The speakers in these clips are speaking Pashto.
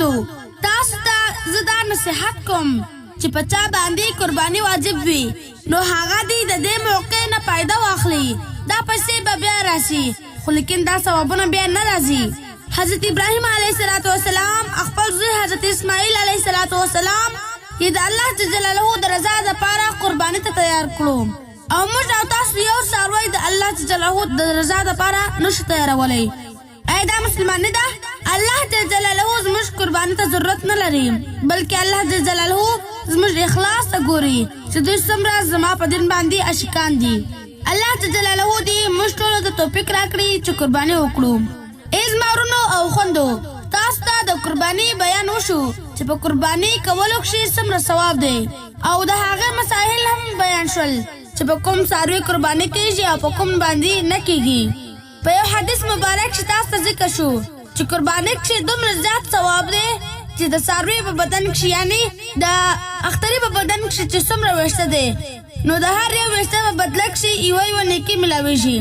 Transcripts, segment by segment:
خوندو، تاسو ته زه دا نصیحت کوم چې په چا باندې قرباني واجب وي نو هغه دې د دې موقع نه فایده واخلي. دا پیسې به بیا راشي خو لیکن دا ثوابونه بیا نه راځي. حضرت ابراهیم علیه السلام خپل زوی حضرت اسماعیل علیه السلام یې د الله جل جلاله د رضا دپاره قرباني ته تیار کړو، او موږ او تاسو یو څاروی د الله جل جلاله د رضا دپاره نشو تیارولی. ایا دا مسلماني ده؟ الله جل جلاله زموږ قرباني ته ضرورت نه لري، بلکې الله جل جلاله زموږ اخلاص ته ګوري چې دوی څومره زما په دین باندې عاشقان دي. الله جل جلاله دې موږ ټولو ته توفیق راکړي چې قرباني وکړو. ای زما وروڼو او خوندو، تاسو ته د قرباني بیان وشو چې په قرباني کولو کښې څومره ثواب دی، او د هغې مسایل هم بیان شول چې په کوم څاروي قرباني کیږي او په کوم باندې نه کیږي. په یو حدیث مبارک کښې تاسو ته ذکر شو چې قرباني کښې دومره زیات ثواب دی چې د څاروي په بدن کښې، یعنی د اختري په بدن کښې چې څومره ویښته دی، نو د هر یو ویښته په بدله کښې یوه یوه نیکي ملاویږي.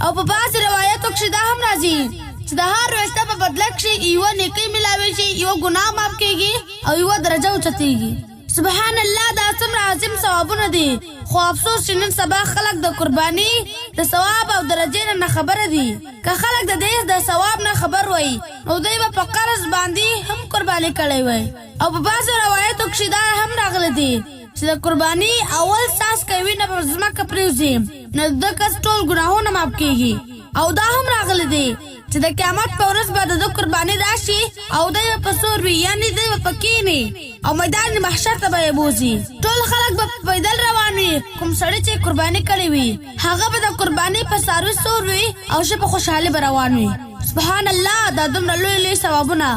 او په بعضې روایتو کښې دا هم راځي چې د هر ویښته په بدله کښې یوه نیکي ملاویږي، یوه ګناه معاف کیږي او یوه درجه اوچتیږي. سبحان الله، دا څومره عظیم ثوابونه دي. خو افسوس چې نن سبا خلک د قرباني د ثواب او درجې نه خبره دي. که خلک د دې د ثواب نه خبر وای نو دوی به په قرض باندې هم قرباني کړی وای. او په بعضو روایتو کښې دا هم راغلي دي چې د قرباني اول څاڅکی وینه په ځمکه پرېوځي نو د ده کس ټول ګناهونه معاف کیږي. او دا هم راغلي دي چې د قیامت په ورځ به د ده قرباني راشي او دی به په سور وي، یعنې دی به په کښېني او میدان محشر ته به یې بوځي. ټول خلک به په پیدل روان وي، کوم سړي چې قرباني کړې وي هغه به د قرباني په څاروي سور وي او ښه په خوشحالي به روان وي. سبحان الله، دا دومره لوی لوی ثوابونه.